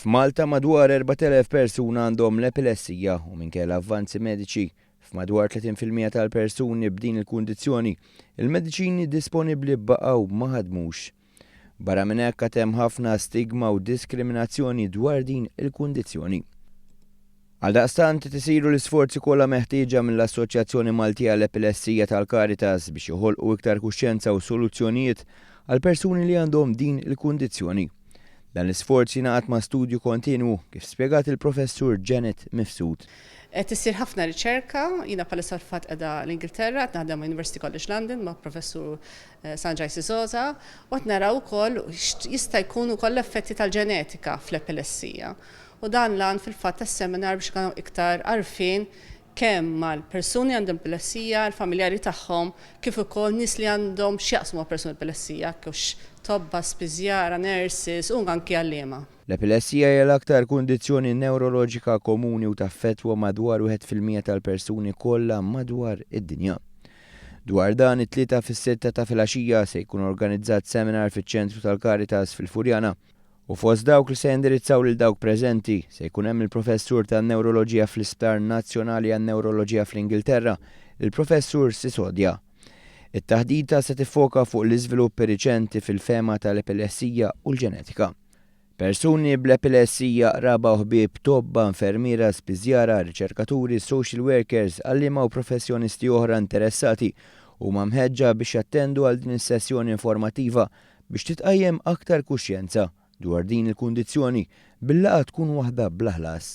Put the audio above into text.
F'Malta madwar 4,000 persuna għandhom l-epilessija u minkejja l-avvanzi mediċi, f'madwar 30% tal-persuni b'din il-kundizzjoni, il-mediċini disponibbli baqgħu ma ħadmux. Barra minn hekk għad hemm ħafna stigma u diskriminazzjoni dwar din il-kundizzjoni. Għaldaqstant qed isiru l-isforzi kollha meħtieġa mill-Assoċjazzjoni Maltija għall-Epilessija tal-Caritas biex joħolqu iktar kuxjenza u soluzzjonijiet għal persuni li għandhom din il-kundizzjoni. Dan l-isforz jingħaqad ma' studju kontinwu, kif spjegat il-Professur Janet Mifsud. Qed issir ħafna riċerka, jiena bħalissa fil-fatt qiegħda l-Ingilterra qed naħdem ma' University College London ma' Professur Sanjay Sisoza u qed naraw ukoll x'jista' jkun ukoll l-effetti tal-ġenetika fl-epilessija. U dan l-għan fil-fatt tas-seminar biex ikun hawn iktar għarfien kemm mal-persuni għandhom epilessija, il-familjari tagħhom, kif ukoll nies li għandhom x'jaqsmu ma' persuni b'epilessija, kux tobba, spiżjara, nurses u anki għalliema. L-epilessija hija l-aktar kundizzjoni newroloġika komuni u taffettwa madwar 1% tal-persuni kollha madwar id-dinja. Dwar dan, it-Tlieta fis-sitta ta' filgħaxija se jkun organizzat seminar fiċ-Ċentru tal-Caritas fil-Furjana U fost dawk li se jindirizzaw lil dawk preżenti, se jkun hemm il-Professur tan-Newroloġija fl-Isptar Nazzjonali għan-Newroloġija fl-Ingilterra, il-Professur Sisodia. It-taħdita se tiffoka fuq l-iżviluppi riċenti fil-fehma tal-epilessija u l-ġenetika. Persuni bl-epilessija, qraba u ħbieb, tobba, infermiera, spiżjara, riċerkaturi, social workers, għalliema u professjonisti oħra interessati huma mħeġġa biex jattendu għal din is-sessjoni informattiva biex titqajjem aktar kuxjenza dwar din il-kundizzjoni bil-laqgħa tkun waħda bla ħlas.